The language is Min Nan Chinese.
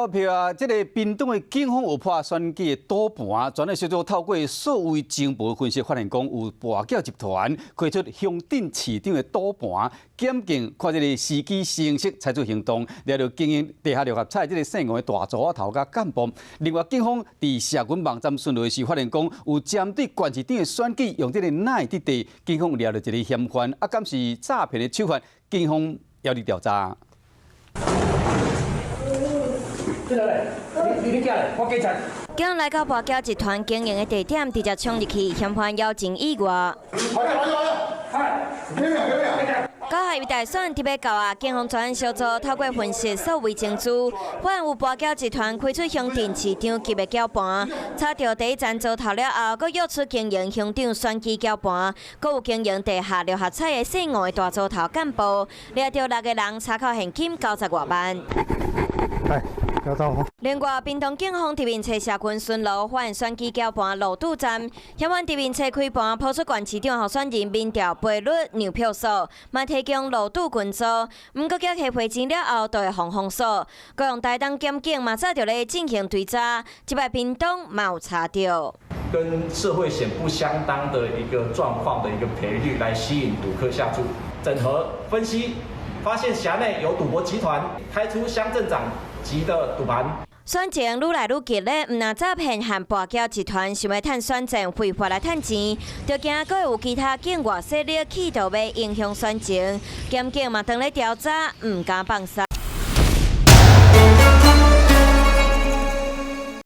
賭票啊！這个屏東的警方有破選舉的賭盤，專案小組透過數位情報分析，發現講有跋筊集團開出鄉鎮市長的賭盤，檢警看這个時機成熟，採取行動，掠著經營地下六合彩這个姓黃的大組仔頭佮幹部。另外，警方佇社群網站巡邏時，發現講有針對縣市長的選舉用這个奈得地，警方掠著一个嫌犯，啊，敢是詐騙的手法？警方猶佇調查。你你我警察。警來到跋筊集團經營的地點，直接衝入去，嫌犯邀請意外。九合一大選特別到啊，警方專案小組透過分析數位證據，發現有跋筊集團開出鄉鎮市長級的攪盤，查著第一層糟頭了後，閣約出經營鄉長選舉攪盤，閣有經營地下六合彩的姓黃的大組頭幹部，掠著六個人，查扣現金九十外萬。另外，屏東警方佇面冊社群巡邏，發現選舉攪盤落賭站，嫌犯佇面冊開盤，拋出縣市長候選人民調賠率、讓票數，嘛提供落賭群組。毋過，寄回錢了後，就會予封鎖。高雄台東檢警嘛早就咧進行追查，這擺屏東嘛有查著。跟社會險不相當的一個狀況的一個賠率來吸引賭客下注，整合分析，發現轄內有賭博集團開出鄉鎮長級的賭盤。選情愈來愈激烈，毋但詐騙和跋筊集團想欲趁選戰非法來趁錢，就驚閣會有其他境外勢力企圖欲影響選情，檢警嘛當咧調查，毋敢放鬆。